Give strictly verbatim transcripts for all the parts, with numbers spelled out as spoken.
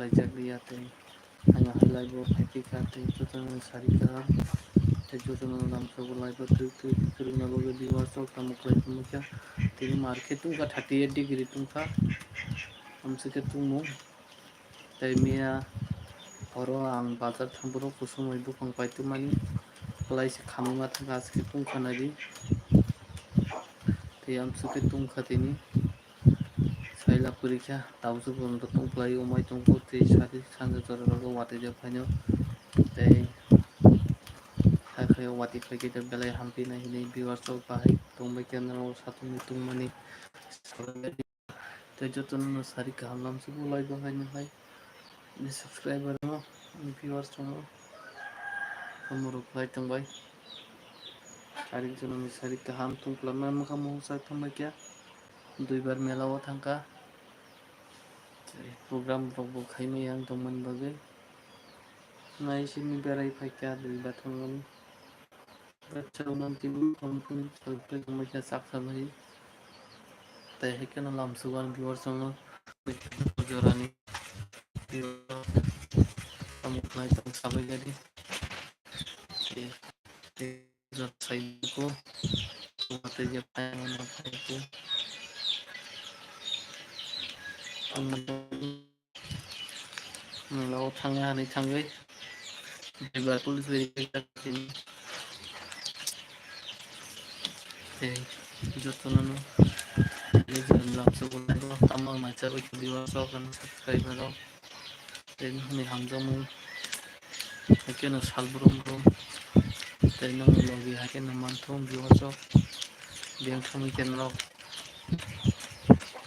laijak liya tei. Ano hai live o phaikhe kha tei jotono sari kaham. Tei jotono lamsogo live o twi twi kwrwngna bagwi viewers rok tamo khlai tongmokha. Tini market wngkha thirty eight degree tongkha. Amswkhe tongmung. Tei miya oro ang bazar thang borok kusumui buphang paitwmani kwlai se khamui ma thangkha, aswkhe tongkha naidi. Tei amswkhe tongkha tini. Saila kwrwi kha, tabuk se borok tong khlai, umai tongkho, tei sari sanja jora rogo watwi de phaino. Tei hakhe watwi phaikhe belai hampinai hinwi viewers rok bahai tongbai khe norok satung tongmani. Tei jotono no sari kaham lamsogo live o haino hai. Ni subscriber no, ni viewers rok no. Hamorok khlai tongbai. Sari jotono ni sari kaham tongkhlama mwkhang mohor sak tongbai khe. Duibar mela o thangkha. Tei program rok bo khaimai ang tongmani bagwi. Nai simi berai phaikha duibar thangmani. Rwchapmani tini tongthung salpui tongbaikha sak salai. Tei hai kheno lamsogo ani viewers rokno jorani tamo khlai tong sabai gari. Tei, tei jot sai ko. Tei je phai mano phai ko. Mela o thangwi hanwi thangwi. Duibar police verification. Tei jotono no. Tei jotono lamsogo tamo ang nacha bai viewers rok ano subscriber rok. Tei nini hamjakmung. Haikhe no sal brum brum. Tei nokni logi haikhe no manthung viewers rok. Beng thangwi khe norok.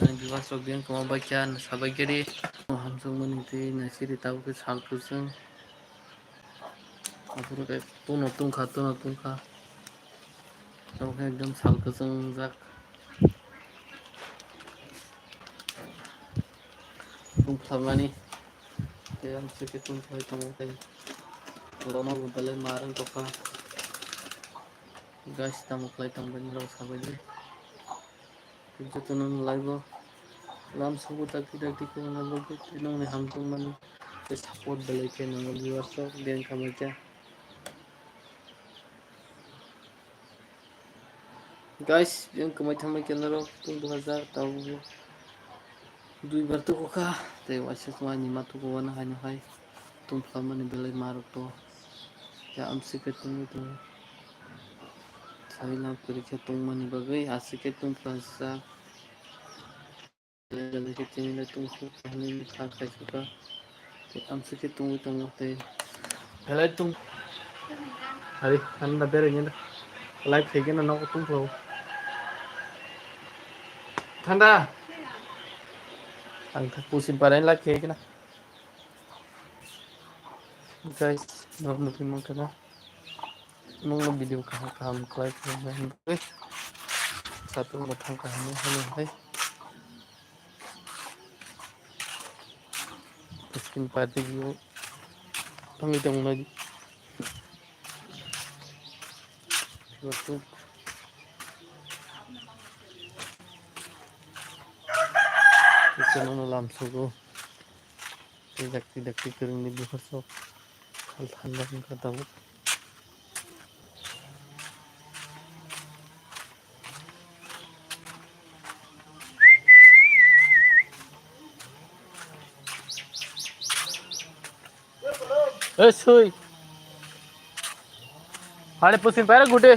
Ani viewers rok beng kwma bai khe ano sabai khe ri. Hamjakmani tei naisiri tabuk khe sal kwchwng. Aphuru khe tuno tungkha, tuno tungkha. Tabuk khe ekdom sal kwchwng jak. Tungkha mani. Tei amswkhe tungkha tongo tei. Lono bo belai ma rwng tongkha. Guys, tamo khlai tong bai norok sabai di. Jotono no live o lamsogo dakti dakti kwrwngna bagwi tei nokni hamjakmani tei support belai khe nangno viewers rok beng khamai kha. Guys, beng kwmai thangbai khe norok tungbo hajak tabuk duibar tuku kha tei waisa kwmai ni ma tuku wano haino hai tungphla mani belai ma rok to ya amswkhe tungwi tongo. Sari lam kwrwi khe tongmani bagwi aswk khe tungphla jak. Belai khe tini le tungkhu kaham kha khaisukha. Tei amswk khe tungwi tongo tei belai tung. Hari, ano da berai nini live khaikhe no nogo tungphla o. Thanda. Ang kha pusi barai live khaikhe na. Guys, norok nugwi mankha na. Nungno video kaham kaham khlai phuru bai hwnwi satung mwthang kaham hwnwi hai screen party view thangwi tongmani. Chwngno lamsogo. Tei dakti dakti kwrwngni bukhuk sok sal thanda wngkha tabuk. Ei sui. Hare pusin paira gute.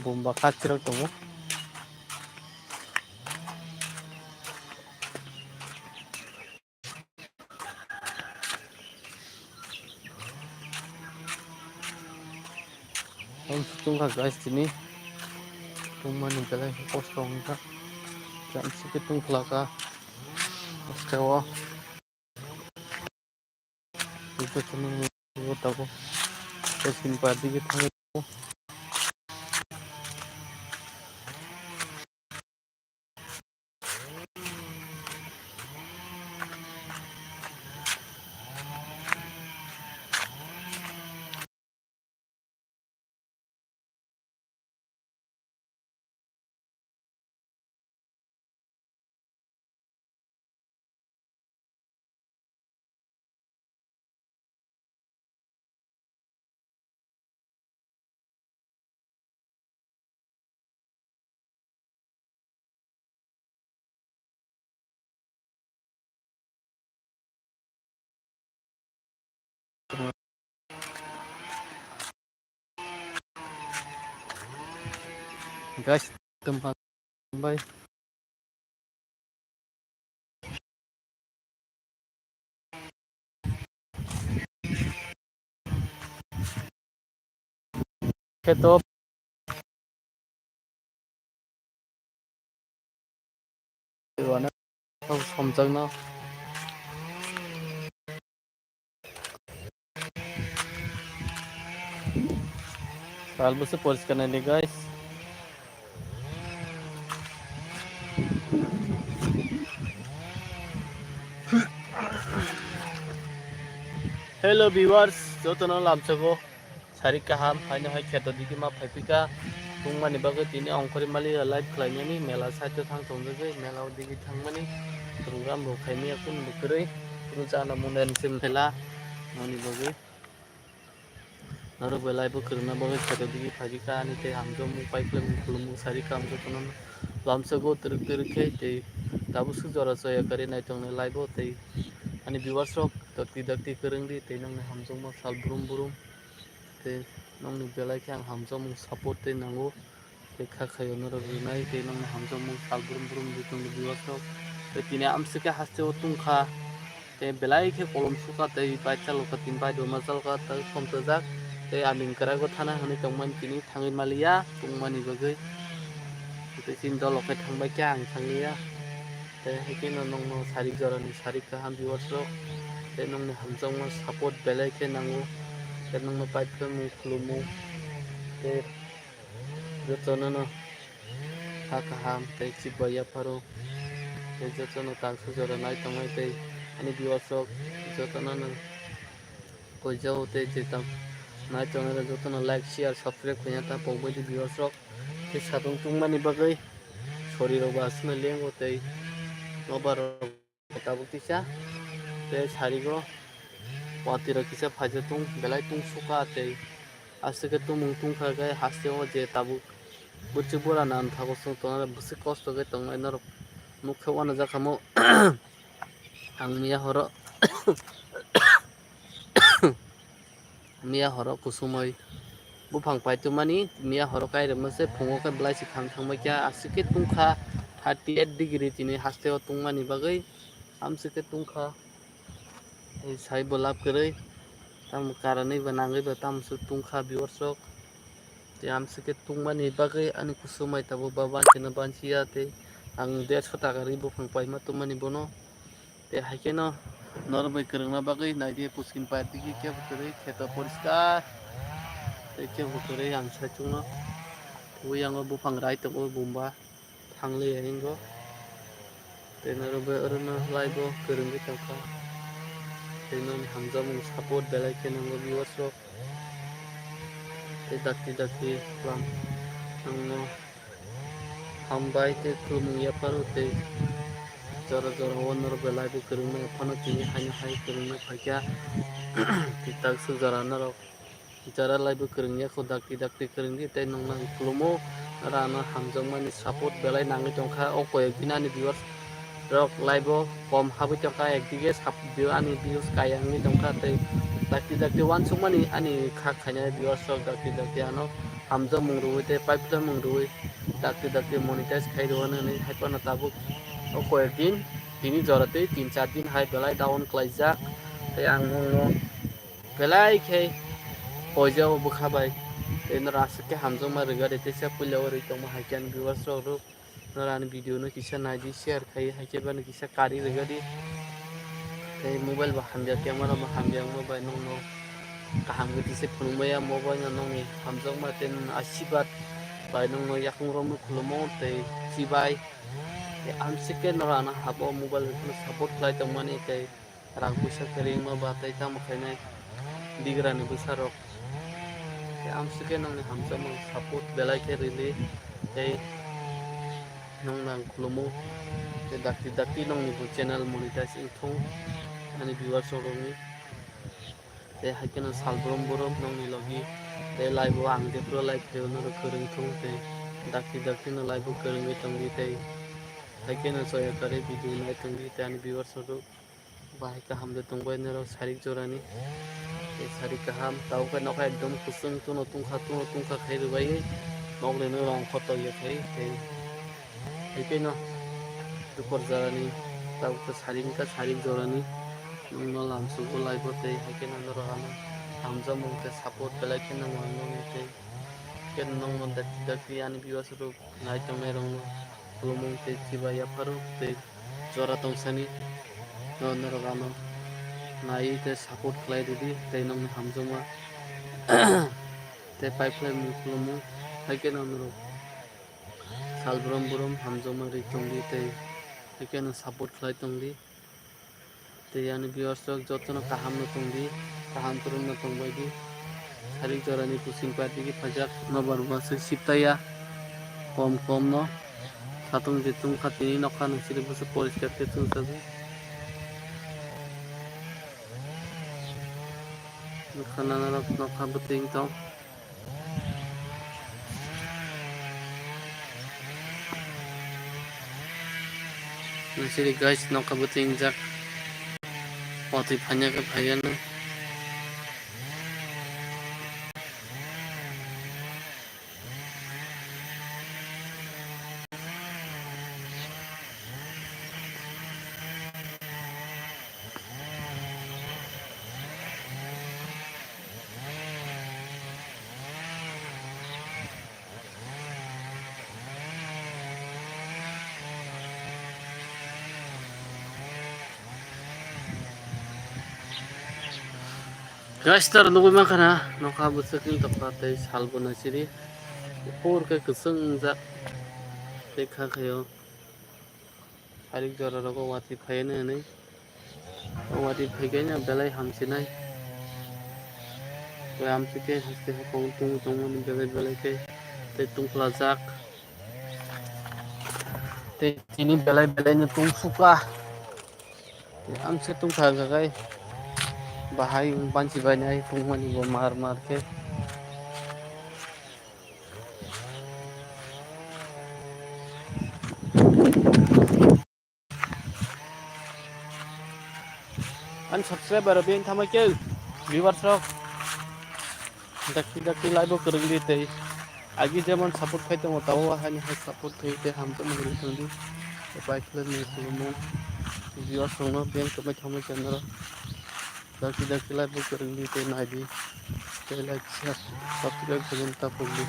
Bomba kachirok tongo. Ang tungkha guys tini. Tungmani belai kosto wngkha. Jang sike tungkhlaka. Bwskao. Ito tini tabuk. Sini party ke thangwi. Guys, bai. Khe to somjakno. Salbose poriskar naidi, guys. Hello viewers, jotono lamsogo. Sari kaham, haino hai kheto digi ma phaiphika. Tungmani bagwi tini ongkhorwi mali live khlaimani mela site o thang tongjagwi, mela o digi thangmani program bo khaimani yakun bo kwrwi. Kunu jana munda ni sim phela mani bagwi. Norok belai bo kwrwngna bagwi kheto digi phaiphika ani tei hamjakmung pai khwlai khulumung sari kaham jotono lamsogo twrwk twrwk khe tei tabuk swk jora choya kari naitongnai live o tei ani viewers rok dakti dakti kwrwng di tei nongni hamjakma sal brum brum. Tei nongni belai khe ang hamjakmung support tei nango. Tei kha khaio norok rinai tei nongni hamjakmung sal brum brum ri tongni viewers rok. Tei tini amswk khe haste o tungkha. Tei belai khe kolom sukha tei bai chalo kha tini bai doma chalo kha tei somtwjak. Tei ani kwrago thana hwnwi tongmani tini thangwi maliya tungmani bagwi. Tei chini dolo khe thangbai khe ang thangya. Tei hai kheno nongno sarik jorani sarik kaham viewers rok. Tei nongni hamjakma support belai khe nango. Tei nongno pai phai mung khulumo. Tei jotono no kha kaham tei chikbai yapharo. Tei jotono taksa jora nai tongnai tei ani viewers rok jotono no koijao tei je tam nai tongnai rok jotono like, share, subscribe khaina ta pokbai di viewers rok. Tei satung tungmani bagwi sori rok bo aswkno lengo tei nobar rok tabuk kisa tei sarigo watwi rok kisa phaijak tung belai tung suka tei aswk khe tumung tungkha khe haste o je tabuk bwswk bura nan thago chwng tongnai bwswk kosto khe tongnai norok nukha uanajak kamo ang miya horo. Miya horo kusumoi buphang paitwmani, miya horo kairwkma se phungo khe belai se kham thangbai kha, aswk khe tungkha thirty eight degree tini haste o tungmani bagwi amswk khe tungkha. Tei sai bo lab kwrwi tamo karanwi bo nangwi bo tamo se tungkha viewers rok. Tei amswk khe tungmani bagwi ani kusumai tabuk ba banchino banchiya tei ang derso taka rwi buphang paima tongmani bono. Tei hai kheno norok bai kwrwngna bagwi naidi puchkin pair digi kebo kwrwi kheto poriskar tei kebo kwrwi ang saichungno tubui yango buphang rai tongo bumba thangliya hingo. Tei norok bai orono live o kwrwngwi tongkha tei noni hamjakmung support belai khe nango viewers rok. Tei dakti dakti klam nangno hambai tei khulumung yapharo tei jora jora o norok belai bo kwrwngma yaphano tini haino hai kwrwngma phaikha. Tei taksa jora norok jora lai bo kwrwngya kho dakti dakti kwrwngdi tei nongno ang khulumo oro ano hamjakmani support belai nangwi tongkha o koyek din ani viewers rok live o kom habwi tongkha, ekdige sap-, view ani views kaya wngwi tongkha, tei dakti dakti uansukmani ani kha khainai viewers rok dakti dakti ano hamjakmung rwui tei pipe tongmung rwui dakti dakti monetize khai rwui hwnwi hai phano tabuk o koyek din tini jora tei tin char din hai belai down khlaijak, tei ang nongno belai khe poijao bwkha bai tei norok aswk khe hamjakma rwgadi teisa puila o rwi tongma hai khe ani viewers rok rok. Norok ani video no kisa naidi, share khai, hai khe bani kisa kari rwgadi. Tei mobile bo hamya, camera bo hamya wngma bai nokno kaham khe tisa phunukmaya, mobile no nokni hamjakma tei nokni asibad bai nokno yakung romwi khulumo tei chibai. Tei amswk khe norok ano habo mobile bai phano support khlai tongmani tei rang puisa kwrwi wngma ba tei tamo khainai bigrani bwsarok. Tei amswk khe nokni hamjakmung support belai khe rwdi tei nokno ang khulumo. Tei dakti dakti nokni bo channel monetize wngthung ani viewers rokni. Tei hai kheno sal brum brum nokni logi tei live o ang jephru live khe norok kwrwng thung tei dakti dakti no live o kwrwngwi tongdi tei hai kheno choya kwrwi video nai tongdi tei ani viewers rok. Bahai kaham de tongbai norok sarik jorani. Tei sarik kaham, tabuk khe nokha ekdom kusung tuno tungkha, tuno tungkha khai rwbai. Nokni no rong kotor ya khai tei. Hai khe no dukor jorani, tabuk khe sarik wngkha, sarik jorani. Nwng no lamsugo laibo tei hai khe no norok ano hamjakmung tei support belai khe no nangmani tei. Khe nwng no dakti dakti ani viewers rok nai tongnai rok no khulumung tei chiba yapharo tei jora tongsani no norok ano nai tei support khlai rwdi tei nokni hamjakma tei paiphlai mung khulumung hai khe no norok sal brum brum hamjakma ri tongdi tei hai khe no support khlai tongdi. Tei ani viewers rok jotono kaham no tongdi, kaham kwrwng no tongbaidi. Sarik jorani kusing party khe phaijak nobar bo aswk siptaya kom kom no. Satung jitung kha tini nokha nung siri busu poriskar khe chwngsago. Nokha nanarok nokha bwtwi wngtong. Nai sidi guys, nokha bwtwi wngjak. Watwi phaiya khe phaiya no. Guys, tor nugwi mankha na, nokha bwswk wng tongkha tei salbo naisiri. Upor khe kwchwng wngjak tei kha khaio. Sarik jora rogo watwi phaiya hinwi. O watwi phaikhe no belai hamsinai. Tei amtwi khe haste haphang tungwi tongmani belai belai khe tei tungkhlajak. Tei tini belai belai no tungsukha. Tei amse tungkha jagai. Bahai banchi bainai tungmani bo mar mar khe. Ani subscriber rok bini tamo khe viewers rok dakti dakti like bo kwrwng di tei agi jemon support khai tongo tabuk haini hai support khai tei hamjakmani rwng thangdi. Tei pai khlai mung khulumung viewers rokno beng tongmai thangmai channel o. Dakti dakti like bo kwrwng di tei nai di. Tei like, share, subscribe khaina ta pokdi.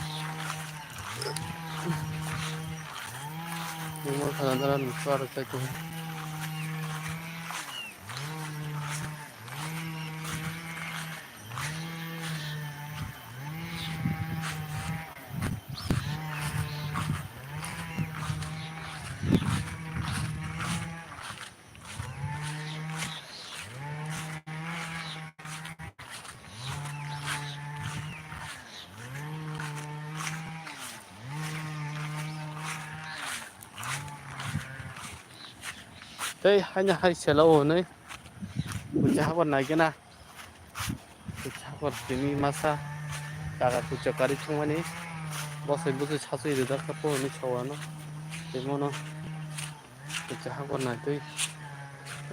Nungma khana dara nukha rwkha khe. Tei haino hai sela o hwnwi kucha hakor naikhe na. Kucha hakor tini masa jaga kucha kari thangmani bosoi bosoi sasui rijak kha po hwnwi sawano. Tei bono kucha hakor naitwi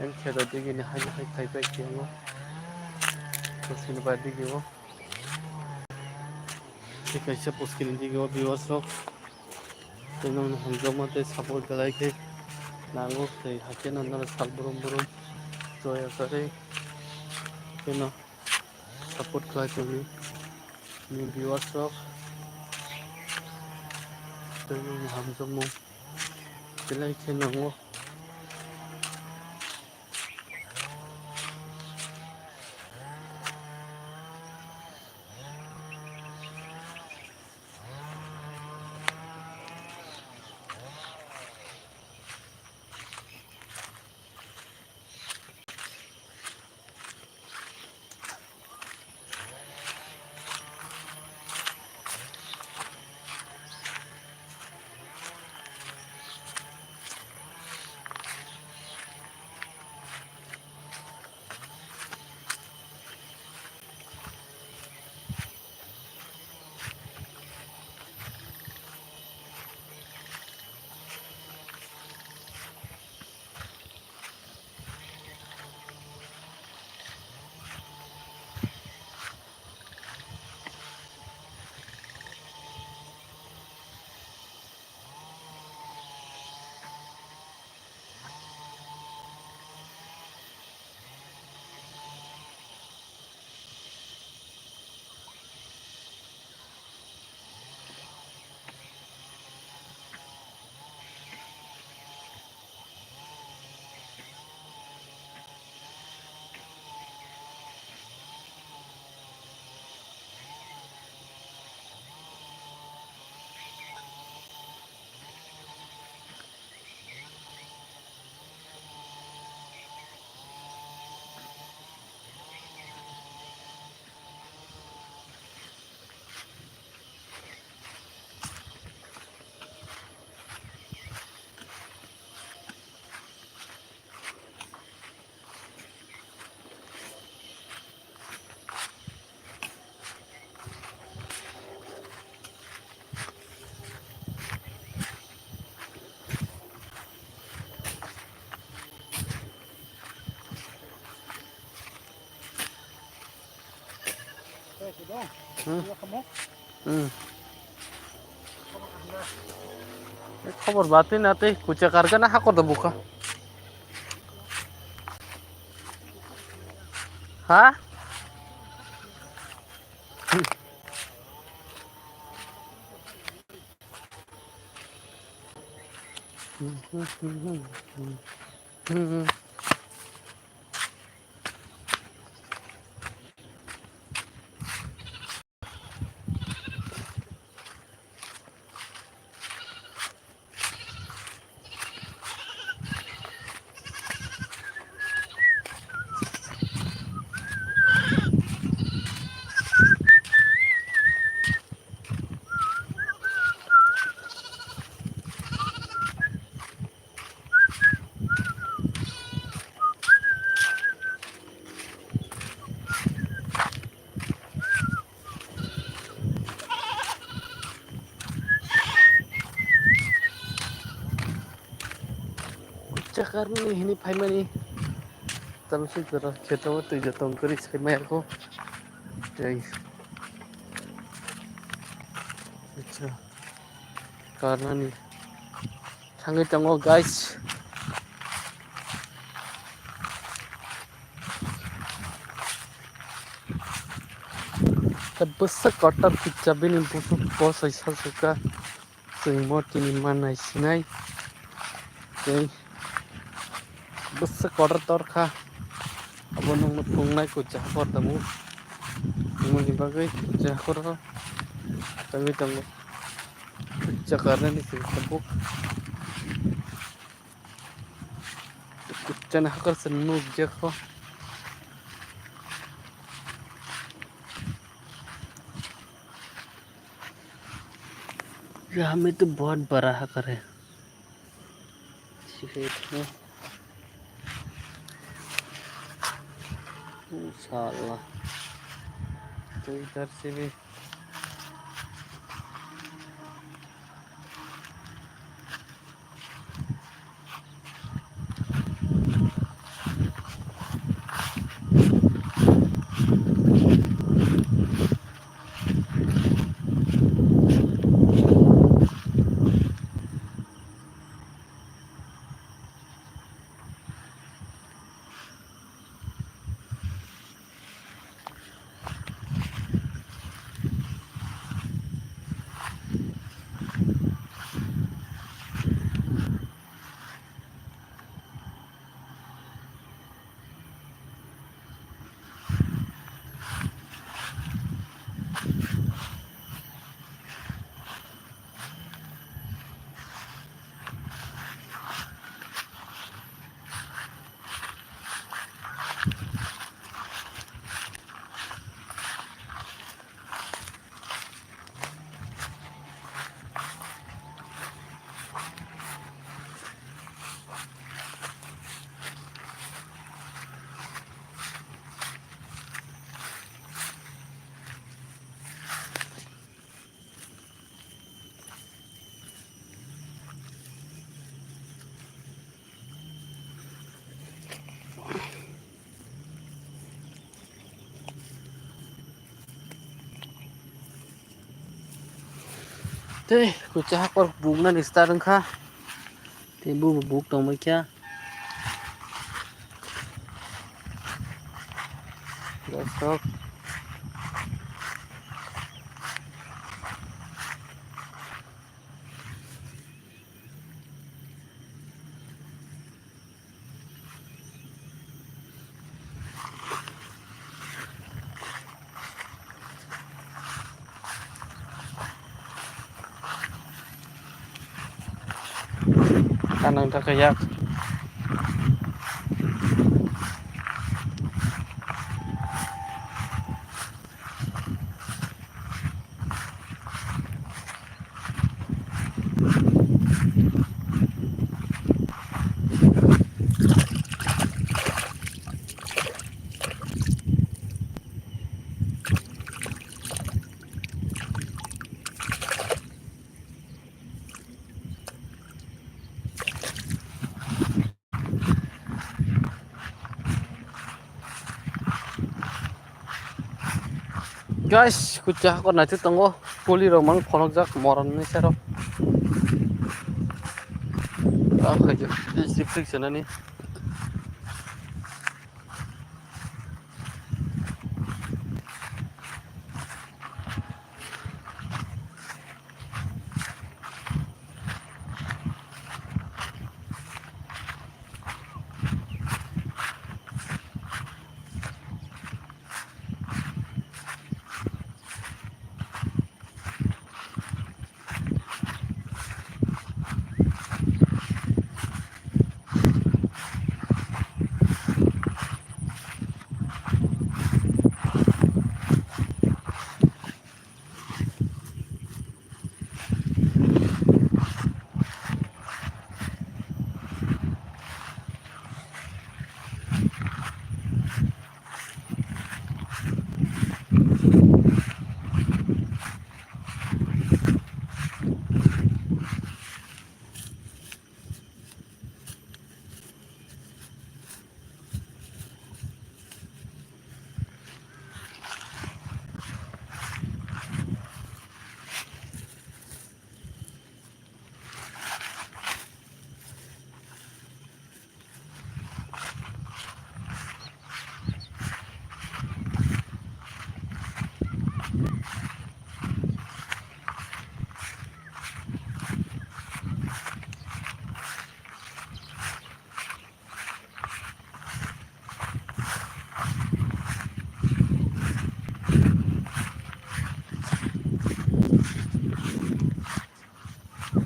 ang kheto digini hai hai khai pai khe wngo. Bosini bai digi o. Tei kaisa poskini dige o viewers rok tei nokni hamjakma tei support belai khe nango tei hakhe no norok sal brum brum joya kwrwi kheno support khlai tongdi ni viewers rok tei nokni hamjakmung belai khe nango. Hmm. Hmm. Khobor bati na tei kucha kargana hakor da bukha. Ha? Kucha karnani hini phaimani tamsi jora kheto twi jotong kwrwi saimaya kho. Tei kucha karnani thangwi tongo, guys. Tei bwswk kotor kucha bini bukhuk bo sai sajwkha. Chwng bo tini mannai sinai. Tei bwswk kotor torkha. Abo nungno phungnai kucha hakor tongo. Phungmani bagwi kucha hakoro tangwi tongo. Kucha karnani se tabuk. Kuchani hakor se nukjakho. यहाँ में तो बहुत बड़ा हकर है। साला, तो इधर से भी Tei kucha hakor buknani start wngkha. Tei bo bo buk tongbaikha. Dosok. Kanang taka yak. Guys, kucha hakor naithok tongo, poli rok mang phonokjak moron ni sero. Ah, khaijak, reflect sanani.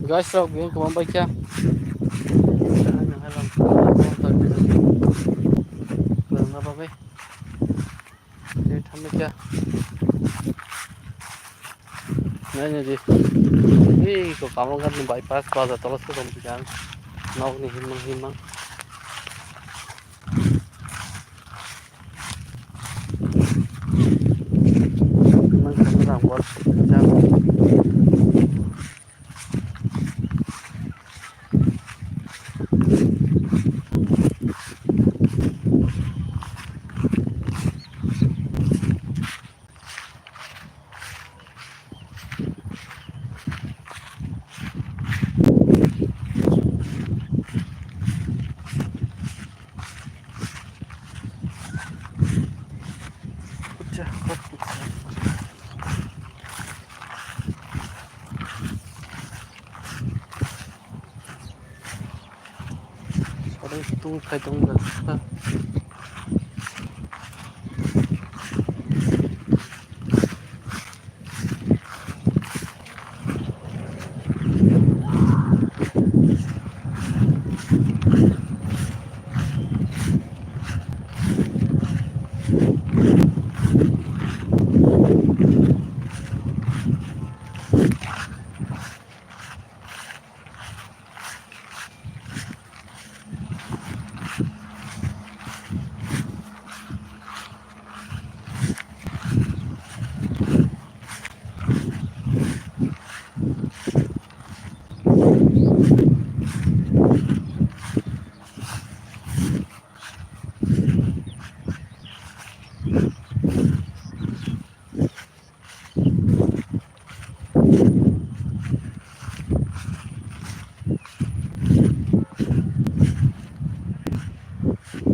Guys, rok bini kwbang bai kha. Kwbangma bagwi. Tei thambai kha. Nai nai di. Ei ko Kamalghat ni bypass bazar tola se tong kha. Nok ni himang himang. Himang himang rang wal. Oro tung khai tong jak.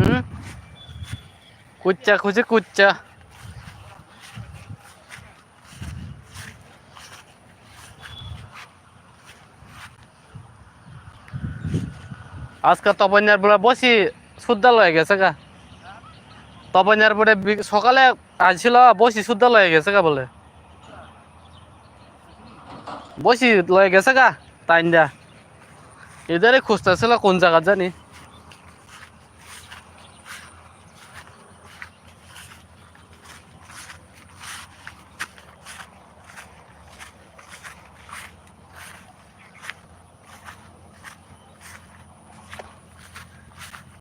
Hmm? Kucha, kucha, kucha. Aska toponyar bwla bosi sudda loi gese ga. Toponyar bwla bi-, sokale aisilo bosi sudda loi gese ga bole. Bosi loi gese ga, tainda. Idare khusta sila kun jaga jani.